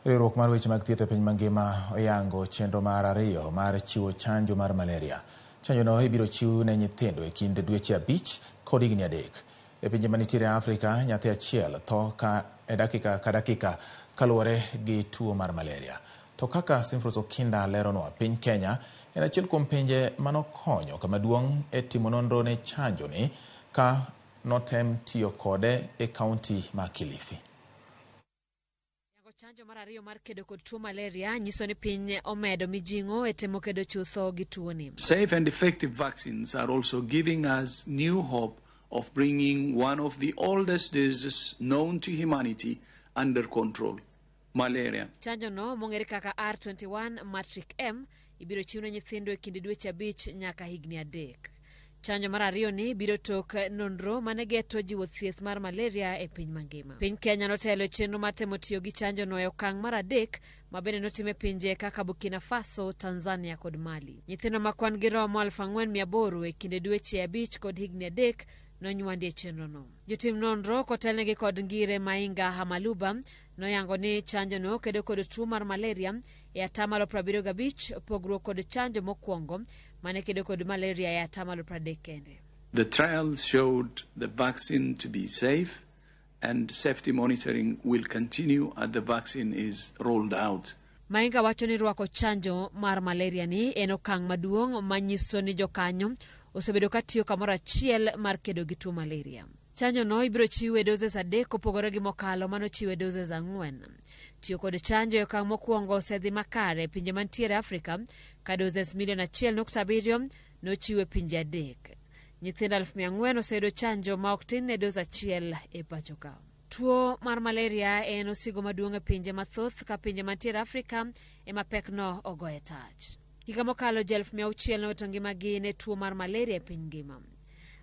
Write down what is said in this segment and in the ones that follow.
Riwruok mar weche mag thieth e piny mangima oyango chenro mar ariyo mar chiwo chanjo mar malaria. Chanjono ibiro chiw ne nyithindo e kind dweche 5 kod higni 3. E pinje manitiere e Afrika, nyathi achiel tho ka e dakika ka dakika kaluwore gi tuo mar malaria. To kaka Simfros Okinda leronwa, piny Kenya en achiel kuom pinje manokonyo kama duong' e timo nonro ne chanjo ni ka notem tiyo kode e kaunti ma Kilifi. Yango chanjo mar ariyo mar kedo kod tuo malaria nyiso ni piny omedo mijing'o e temo kedo chutho gi tuoni. Safe and effective vaccines are also giving us new hope of bringing one of the oldest diseases known to humanity under control, malaria. Chanjo no mong'ere kaka R21 Matrix M ibiro chiw ne nyithindo e kind dweche 5 nyaka higni 3. Chanjo mar ariyo ni biro tok nonro mane geto jiwo thieth mar malaria e piny mangima. Piny Kenya notelo e chenro mar temo tiyo gi chanjo no e okang' mar 3 ma bende notim e pinje kaka Burkina Faso, Tanzania kod Mali. Nyithindo ma kwan gi romo 4,800 e kinde dweche 5 kod higni 3 nonywandi e chenro no. Jotim nonro kotelnegi kod Ngire Mainga Hamaluba noyango ni chanjo no kedo kod tuo mar malaria e 75%, pogruok kod chanjo mokwongo mane kedo kod malaria e 30% kende. The trials showed the vaccine to be safe and safety monitoring will continue as the vaccine is rolled out. Mainga wacho ni rwako chanjo mar malaria ni en okang' maduong' manyiso ni jokanyo osebedo ka tiyo kamoro achiel mar kedo gi tuo malaria. Chanjo no ibiro chiw e doses 3 kopogore gi mokalo manochiw e doses 4. Tiyo kod chanjo e okang' mokwongo osedhi makare e pinje mantiere Afrika ka doses milion 1.7 nochiw e pinje 3. Nyithindo 400,000 oseyudo chanjo ma ok tin ne dos 1 e pacho ka. Tuo mar malaria en osigo maduong' e pinje mathoth ka pinje mantiere Afrika ema pekno ogoye tach. Higa mokalo ji 600,000 nowito ngimagi ne tuo mar malaria e piny ngima.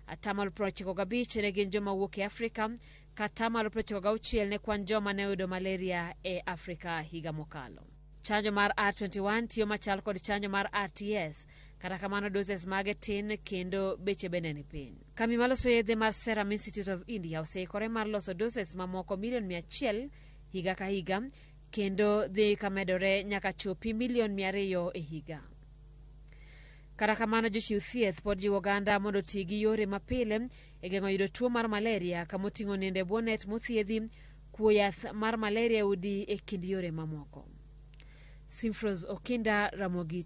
95% ne gin joma wuok e Afrika ka 96% ne kwan joma ne oyudo malaria e Afrika higa mokalo. Chanjo mar R21 tiyo machal kod chanjo mar RTS, kata kamano doses mage tin kendo beche bende ni piny. Kambi maloso yedhe mar Serum Institute of India oseikore mar loso doses mamoko milion 100 higa ka higa kendo dhi kamedore nyaka chopi milion 200 e higa. Kata kamano jochiw thieth pod jiwo oganda mondo oti gi yore mapile e geng'o yudo tuo mar malaria kamoting'o nindo e bwo net mothiedhi, kuo yath mar malaria e udi e kind yore mamoko. Simfros Okinda, Ramogi.